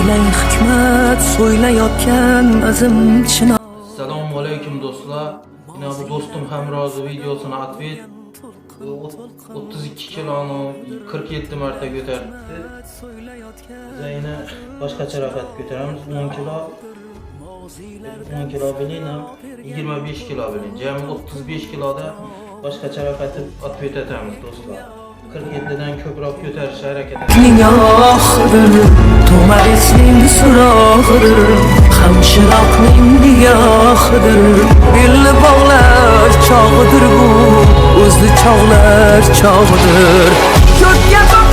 So'ylay hikmat so'ylayotgan azim chinor. Assalomu alaykum, do'stlar. Yine bu do'stim Hamrozi videosini ответ. 32 kiloni 47 marta ko'taribdi. Biz yana boshqacha rohat ko'taramiz. 10 kilo, 10 kilo bilan ham 25 kilo bilan jami 35 kiloda boshqacha rohatib ответ etamiz, do'stlar. 47 dan ko'proq ko'tarishga harakat etamiz. Ning oxidir, To'marisning surog'idir, Hamchiroqning nigohidir, Belni bog'lar chog'idir bu, o'zni chog'lar chog'idir. Ko'kka.